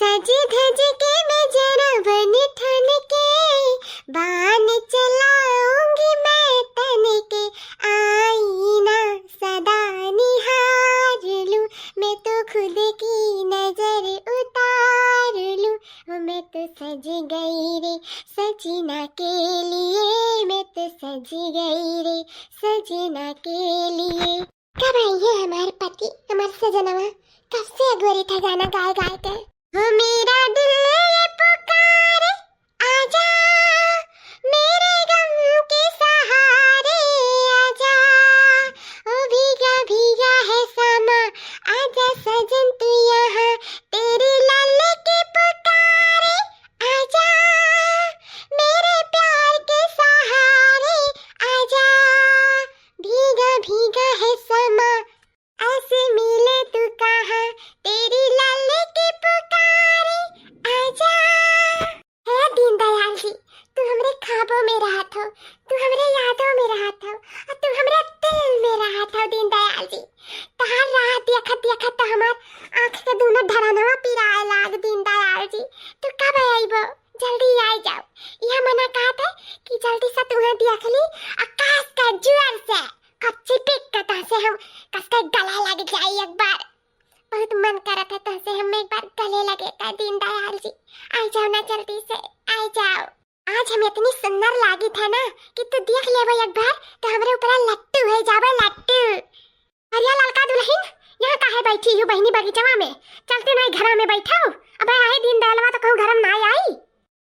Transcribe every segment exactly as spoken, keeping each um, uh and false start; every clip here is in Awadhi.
सज धज के मैं जरा बन ठन के, बाण चलाऊंगी मैं तन के, आई ना सदा निहार लूं, मैं तो खुद की नजर उतार लूं। ओ मैं तो सज गई रे सजना के लिए, मैं तो सज गई रे सजना के लिए। कब आई है हमार पति, हमार सजनवा? कब से अगोरी था गाना गाए गाए के। हो मेरा दिल ये पुकारे, आजा मेरे गम के सहारे, आजा ओ भीगा भीगा है समा, आजा सजन तू यहाँ, तेरी लाली की पुकारे, आजा मेरे प्यार के सहारे, आजा भीगा भीगा है समा, ऐसे मिले तू कहाँ, तेरी लाली की पुकारे, आजा। हे दीनदयाल जी, तू हमरे ख्वाबों में रहत हो, तू हमरे यादों में रहत हो, और तू हमरे दिल में रहत हो दीनदयाल जी। तहार राह देखत देखत तो हमार आँख के दूनो ढरनवा पिराए लाग दीनदयाल जी। तू कब अइबो? जल्दी आइ जाओ। यह मना कहत है कि जल्दी से तुहें देख ली, और कस के जोर से कच्ची पिक के तहसे हम कस के गला लग जाई एक बार। बहुत मन करत है तहसे हम एक बार गले लगे का दीनदयाल जी। आइ जाओ ना जल्दी से, आइ जाओ। आज हम इतनी सुंदर लागित है ना कि तू देख लेबो एक बार तो हमरे ऊपर लट्टू हो जाबो लट्टू। अरे ललका दुलहिन, यहाँ काहे बैठी हू बहिनी बगीचवा में? चलते नाई घरा में बैठो। अबे आए दीनदयालवा तो कहूँ घरम नाई आई।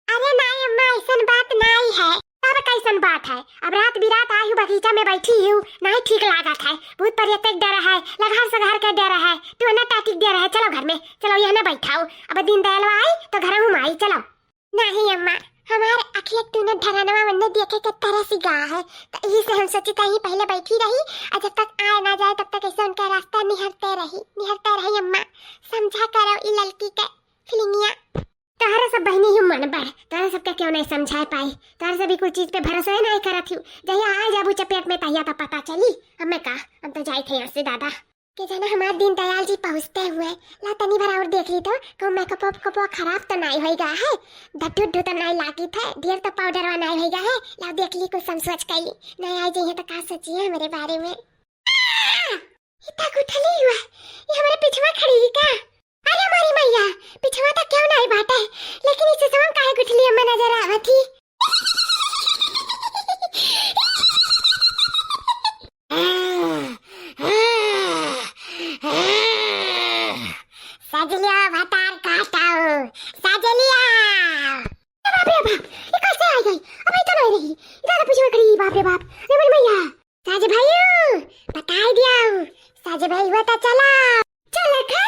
अरे नाई अम्मा, ऐसन बात नाई है। तब कैसन बात है? अब रात बिरात आई हू बगीचा में बैठी हू, नाई ठीक लागत है। भूत प्रेत के डर है, लघार सघार के डर है, तू ना टाटिक डर है। चलो घर में, चलो यहाँ ना बैठाओ। अब दीनदयालवा आई तो घरहू में आई, चलो। नहीं अम्मा, हमार अखिया तूने ढरनवा वन्ने देखे के तरस गा है, तो यही से हम सोची कहीं पहले बैठी रही, और जब तक आए ना जाए तब तक ऐसे उनका रास्ता निहरते रही, निहरते रही अम्मा। समझा करो ई ललकी के फीलिंगिया। तोहरा सब बहिनी ही मन बड़, तोहरा सबके क्यों नहीं समझाए पाई, तोहरा सब ई कुल चीज पे भरोसा ही नहीं करत हूँ। जहिया आ जाबू चपेट में तहिया तो पता चली। हमें का, हम तो जाई थे यहाँ से दादा। के जाने हमार दीनदयाल जी पहुँचते हुए, ला तनी भर और देख ली तो, कहूँ मेकअप वेकअप खराब तो नाई होइगा है, धट्ठू उट्ठू तो नाई लागित है, ढेर तो पाउडरवा नाई होइगा है, ला देख ली कुछ समझ कई, नाई आई जइहे तो का सोचिए हमरे बारे में। आ! इतना गुठली हुआ, ये हमारे पिछवा खड़ी ही का? अरे हमारी मैया, पिछवा तो क्यों नाई बाटे, लेकिन इस समय काहे गुठली अम्मा नजर आवत ही? सजलिया भतार काटाऊ, सजलिया। अरे बाप रे बाप, ये कैसे आ गई? अब ये तो नहीं रही। इधर पूछो करी, बाप रे बाप। अरे मेरी मैया। साज भाइयों, बताई दिया। साज भाई हुआ तो चला। चला का?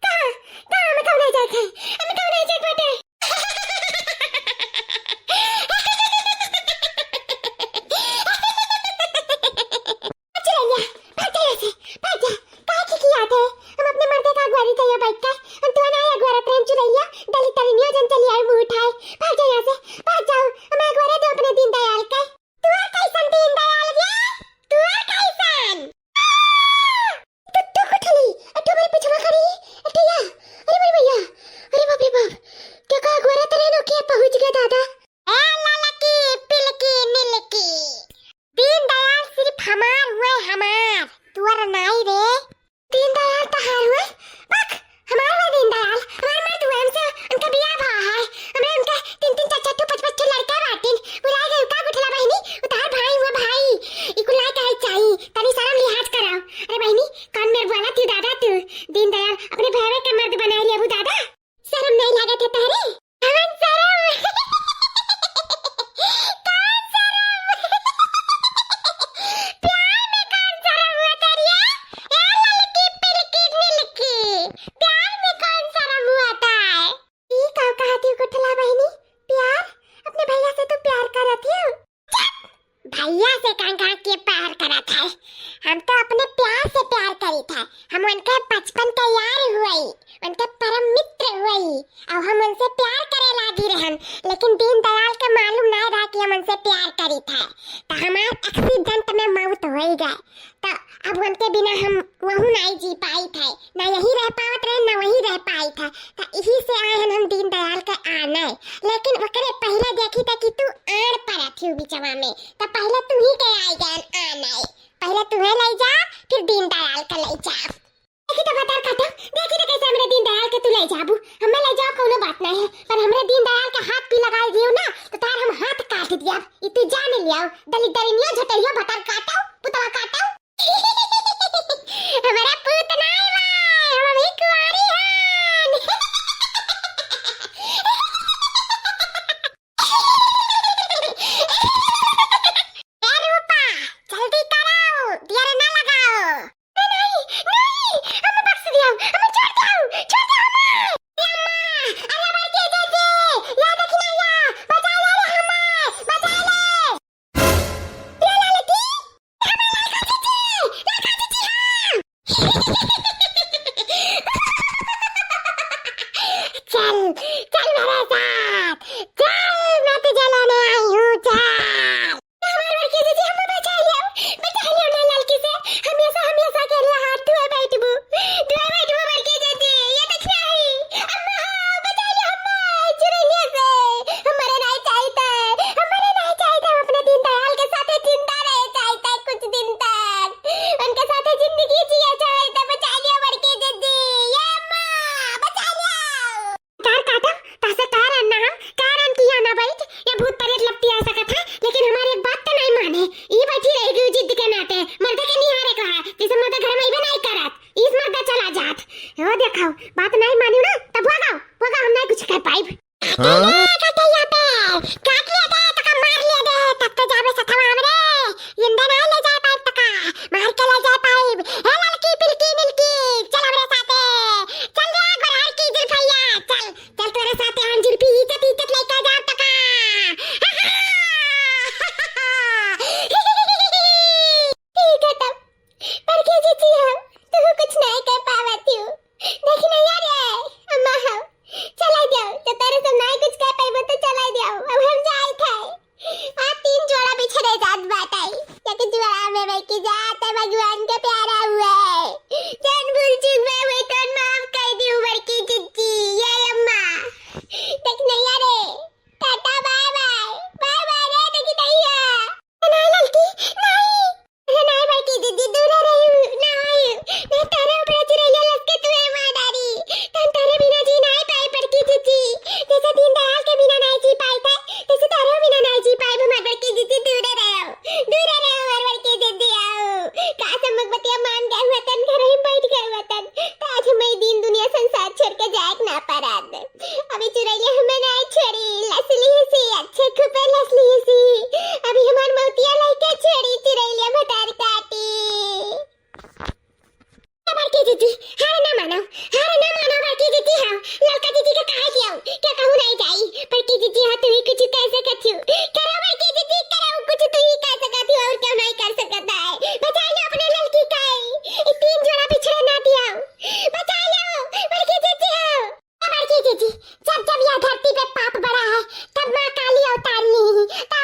कहाँ? कहाँ? हम कौन है जाए थे? हम कौन है जाए बाटे? चुरैया, भाग जा यहाँ से, भाग जा। काहे खिखियात है? हम अपने मर्दे का अगुवारी चाहिए बैठ के। हम तो ना अगुवारत रहन चुरैया, दलित तरिनियो जन चली आई मुँह उठाए। भाग जा यहाँ से, भाग जाओ। हमें अगुवारे दो अपने दीनदयाल के। तू कैसन दीनदयाल बे? तू कैसन? तो, तो कुठली, अठो मेरे पिछवा खड़ी, अठैया। अरे मेरे भैया, अरे बाप रे बाप, क्या का अगुवारत रहन के पहुँच गया दादा। ए ललकी पिलकी निलकी, दीनदयाल सिर्फ हमार हुए, हमार, तुअर नाई रे। दीनदयाल तहार हुए? बक, हमार हुए दीनदयाल, हमार मर्द हुए, हमसे उनका बियाह भा है। हमरा उनका तीन तीन चार चार ठो पाँच पाँच ठो लड़का बाटिन। भुला गई का गुठला बहिनी? उ तहार भाई हुए भाई। ई कुल नाई कहे चाही, तनी शर्म लिहाज कराओ। अरे बहिनी, कौन मेर बोला थी दादा तू? दीनदयाल अपने भैया के मर्द बनाए लेबू दादा? शर्म नहीं लागत है तहरे? कौन शर्म? कौन शर्म? प्यार में कौन शर्म हुआ तरिया? ए ललकी पिलकी निलकी, प्यार में कौन शर्म हुआ था? ई का कहती गुठला बहिनी? प्यार? अपने भैया से तू प्यार करत हो? चुप! भैया से कहाँ कहाँ के प्यार करत है? हम तो अपने प्यार से प्यार करीत है। हम उनके बचपन के यार हुई, उनके परम मित्र हुई, और हम उनसे प्यार करे लागी रहन, लेकिन दीनदयाल के मालूम ना रहा कि हम उनसे प्यार करीत है। तो हमार एक्सीडेंट में मौत हो गए, तो अब उनके बिना हम वहू नहीं जी पाई थे, ना यही रह पावत रहे, ना वही रह पाई थे। तो यही से आयन हम दीनदयाल के आनय, लेकिन ओकरे पहिले देखी त कि तू आड़ परत हिउ बिचवा में, त पहिले तुही के आइ गयन आनय। पहिले तुहे लइ जा, फिर दीनदयाल के लइ जा। देखी त भतार काटो, देखी त कइसे हमरे दीनदयाल के तू लइ जाबू। हमें लइ जाओ कउनो बात नाहीं है, पर हमरे दीनदयाल के हाथ पी लगाइ दियो ना, त तार हम हाथ काट दियब। ई तू जान लियाओ, दलिद्दरिनियो झटइयो भतार काटो, पुतवा काटो। हमरा पूत नाई बा, हम अभी कुंवारी हन। ए रूपा, जल्दी कराओ, दियरे ना लगाओ। नहीं, नहीं, नहीं, हमें बख्श दियाओ, हमें छोड़ दियाओ, छोड़ दियाओ हमें। ए अम्मा, अरे हमार के दे दे, या देखी ना या, बचा ले रे हमें, बचा ले। चल, चल मेरे साथ, चल, मैं तुझे लेने आई हूँ, चल। हमार बड़की जीजी, हमें बचा लियो, बचा लियो ना ललकी से, हमेशा, हमेशा के लिए हाथ धोए बैठबू, धोए बैठबू बड़की जीजी, ये देख रही, अम्मा हो, बचा लियो अम्मा, चुरैलिया से, हमारे नहीं चाहिए, हमारे नहीं चाहिए, हम अपने दीनदयाल के साथ जिंदा रहे चाहिए कुछ दिन तक। उनके साथे जिंदगी जिए चाहे त बचा लियो बड़की दीदी। ये अम्मा, बचा लियो। तार काटो, तासे कारण ना हम, कारण किया ना बैठ, ये भूत प्रेत लपटी आ सकत है, लेकिन हमारी एक बात तो नहीं माने। ई बैठी रह गई जिद के नाते, मर्दे के निहारे कहा, जैसे मर्दे घर में इबे नहीं करत, इस मर्दे चला जात। वो देखो, बात नहीं मानी ना, तब भगाओ, भगाओ, हम नहीं कुछ कर पाइब। हाँ? काटे यहाँ पे, काट लिया दे, तका मार लिया दे, तब तो जाबे सथवा हमरे, जिंदा ना ले जाए पाइब तका, मार के ले जाए पाइब। हे ललकी पिलकी मिलकी, चल हमरे साथे, चल रे गोरहर की जुल्फैया, चल, चल तोरे साथे हम जुल्फी इज्जत इज्जत लेके जाब तका। ठीक है तब, बड़की जीजी हो, तू कुछ नहीं कर पावत हो। देखी ना यार, ये अम्मा हो, चला जाओ, तो तेरे से नहीं कुछ कर पाइबो तो चला जाओ, अब हम जाए थे। आज तीन जोड़ा बिछड़े जात बाटे, लेकिन जुड़ा में बड़की जात है, भगवान के प्यारा हुआ है। जान भूल चूक में हुई तो माफ कर दी बड़की जीजी, ये अम्मा। देख नैया रे, tata bye bye, bye bye रे, देखी नैया। नहीं ललकी, नहीं। अरे नहीं बड़की दीदी, दूर रही, नहीं। नहीं तारे ऊपर चुरैलिया लग के तुहे मार डारी। तन तारे बिना जी नहीं पाए बड़की दीदी। जैसे दीनदयाल के बिना नहीं जी पाए थे, तैसे तारे बिना नहीं जी पाए हमार बड़की दीदी, दूर रहो। दूर रहो हमार बड़की दीदी, आओ। काश हम बतिया मान गए हुआ तन, घर ही बैठ गए हुआ तन। तो आज हमें दीन दुनिया संसार छोड़ के जाए के ना पड़त। अभी चुरैलिया हमें नहीं छोड़ी, लसली से अच्छे खूबे लसली से। अभी हमार मौतिया लइके छोड़ी चुरैलिया भतार काटी। बड़की जीजी, हार ना मानो, हार ना मानो बड़की जीजी, हाँ, ललका जीजी के कहा दियो, क्या कहूँ नहीं जाई, बड़की जीजी, हाँ, तू ही कुछ कह सकत हो, करो बड़की जीजी, करो कुछ तू ही कह सकत हो, और क्या नहीं कर सकता है, बचा लो अपने ललकी का, ये तीन जोड़ा बिछड़े ना दियो, बचा लो, बड़की जीजी, हाँ। ए बड़की जीजी, जब जब यह धरती पे पाप बढ़ा है, तब माँ काली अवतार ली ही। तो